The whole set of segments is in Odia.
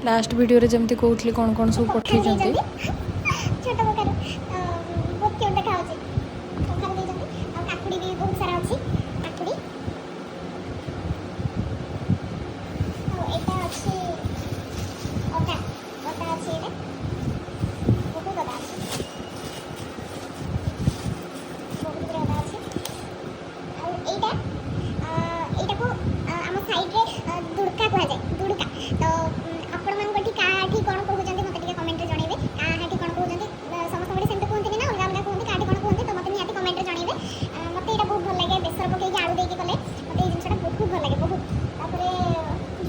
ଲାଷ୍ଟ ଭିଡ଼ିଓରେ ଯେମିତି କହୁଥିଲି କ'ଣ କ'ଣ ସବୁ କଖାରୁ ପଠେଇଛନ୍ତି। ଦେଇଛନ୍ତି, ଛୋଟ କଖାରୁ ତ ବହୁତ କ୍ୟୁଟ୍ ଦେଖାଯାଉଛି। କଖାରୁ ଦେଇଛନ୍ତି ଆଉ କାକୁଡ଼ି ବି ବହୁତ ସାରା ଅଛି, କାକୁଡ଼ି। ଆଉ ଏଇଟା ଅଛି ଅଦା, ଅଦା ଅଛି ଏଇଟା, ବହୁତ ଅଦା ଅଛି, ବହୁତ ଗୁଡ଼େ ଅଦା ଅଛି। ଆଉ ଏଇଟା ଏଇଟାକୁ ଆମ ସାଇଡ଼୍ରେ ଦୁଡ଼କା କୁହାଯାଏ, ଦୁଡ଼କା। ତ ଆପଣମାନଙ୍କ ଏଠି କାହାଠି କ'ଣ କହୁଛନ୍ତି, ମୋତେ ଟିକେ କମେଣ୍ଟରେ ଜଣେଇବେ। କାହାଠି କ'ଣ କହୁଛନ୍ତି, ସମସ୍ତଙ୍କ ଏଠି ସେମିତି କୁହନ୍ତିନି ନା, ଅଲଗା ଅଲଗା କୁହନ୍ତି। କାହାଠି କ'ଣ କୁହନ୍ତି, ତ ମୋତେ ନିହାତି କମେଣ୍ଟରେ ଜଣେଇବେ। ମୋତେ ଏଇଟା ବହୁତ ଭଲ ଲାଗେ। ବେସର ପକେଇକି ଆଳୁ ଦେଇକି କଲେ ମୋତେ ଏଇ ଜିନିଷଟା ବହୁତ ଭଲ ଲାଗେ, ବହୁତ। ତାପରେ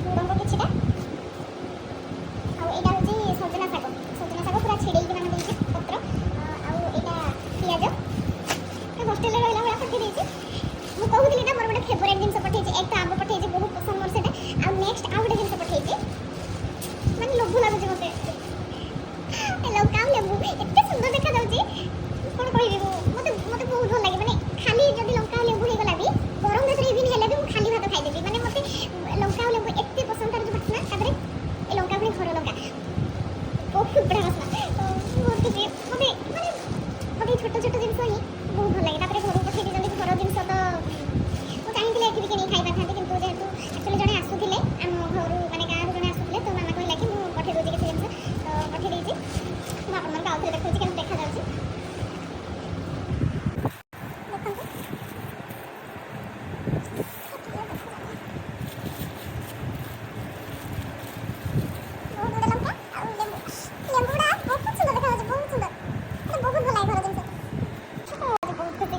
ଝୁଡ଼ଙ୍ଗ କିଛିଟା। ଆଉ ଏଇଟା ହେଉଛି ସଜନା ଶାଗ, ସଜନା ଶାଗ ପୁରା ଛିଡ଼େଇକି ମାନେ ଦେଇଛି ପତ୍ର। ଆଉ ଏଇଟା ପିଆଜ। ହଷ୍ଟେଲରେ ରହିଲା ଭଳିଆ ପଠେଇ ଦେଇଛି। ମୁଁ କହୁଥିଲି ନା, ମୋର ଗୋଟେ ଫେଭରାଇଟ୍ ଜିନିଷ ପଠେଇଛି। ଏକ ତ ଆମ୍ବ ପଠେଇଛି, ବହୁତ ପସନ୍ଦ ମୋର ସେଇଟା। ଆଉ ନେକ୍ସଟ ଆଉ ଗୋଟେ ଜିନିଷ ପଠେଇଛି, ମାନେ ଲୋଭ ଲାଗୁଛି ମୋତେ। ଲଙ୍କା ଆଉ ଲେମ୍ବୁ ଏତେ ସୁନ୍ଦର ଦେଖାଯାଉଛି, କ'ଣ କହିବି ମୁଁ। ମୋତେ ବହୁତ ଭଲ ଲାଗେ। ମାନେ ଖାଲି ଯଦି ଲଙ୍କା ଆଉ ଲେମ୍ବୁ ହେଇଗଲା ବି, ଗରମ ଦେଶରେ ଇଭିନ୍ ହେଲେ ବି ମୁଁ ଖାଲି ଭାତ ଖାଇଦେବି। ମାନେ ମୋତେ ଲଙ୍କା ଆଉ ଲେମ୍ବୁ ଏତେ ପସନ୍ଦ, ତାର ଯେଉଁ ବାସ୍ନା, ତାପରେ ଏ ଲଙ୍କା ପୁଣି ଘର ଲଙ୍କା, ବହୁତ ବଢ଼ିଆ ବାସ୍ନା। ତ ବହୁତ ଖୁସି ମୋତେ। ମାନେ ମୋତେ ଏଇ ଛୋଟ ଛୋଟ ଜିନିଷ ହିଁ ବହୁତ ଭଲ ଲାଗେ। ତାପରେ ଘରକୁ ପଠେଇ ଦେଇଛନ୍ତି ଘର ଜିନିଷ। ତ ମୁଁ ଚାହିଁଥିଲେ ଏଠି ବି କିଣିକି ଖାଇପାରିଥାନ୍ତି, କିନ୍ତୁ ଯେହେତୁ ଆକ୍ଚୁଆଲି ଜଣେ ଆସୁଥିଲେ ଆମ ଘରୁ, ମାନେ ଗାଁରୁ ଜଣେ ଆସୁଥିଲେ, ତ ମାମା କହିଲା କି ମୁଁ ପଠେଇ ଦେଉଛି କିଛି ଜିନିଷ, ତ ପଠେଇ ଦେଇଛି। ମୁଁ ଆପଣମାନଙ୍କୁ ଆଉଥରେ ଦେଖାଉଛି କେମିତି ଦେଖାଯାଉଛି, ଦେଖନ୍ତୁ। ବହୁତ ଗୁଡ଼େ ଲଙ୍କା ଆଉ ଲେମ୍ବୁ, ଲେମ୍ବୁ ଗୁଡ଼ା ବହୁତ ସୁନ୍ଦର ଦେଖାଯାଉଛି, ବହୁତ ସୁନ୍ଦର। ମୋତେ ବହୁତ ଭଲ ଲାଗେ ଘର ଜିନିଷ। ମୁଁ ଆଜି ବହୁତ ଖୁସି।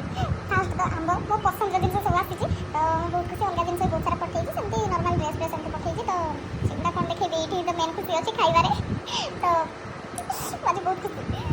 ଫାଷ୍ଟ ତ ଆମ୍ବ, ମୋ ପସନ୍ଦର ଜିନିଷ ସବୁ ଆସିଛି, ତ ମୁଁ ବହୁତ ଖୁସି। ଅଲଗା ଜିନିଷ ବି ବହୁତ ସାରା ପଠେଇଛି, ସେମିତି ନର୍ମାଲ ଡ୍ରେସ୍ ଫ୍ରେସ୍ ଏମିତି ପଠେଇଛି, ତ ସେଗୁଡ଼ା କ'ଣ ଦେଖେଇବି? ଏଇଠି ତ ମେନ୍ ଖୁସି ଅଛି ଖାଇବାରେ। ତ ମୁଁ ଆଜି ବହୁତ ଖୁସି।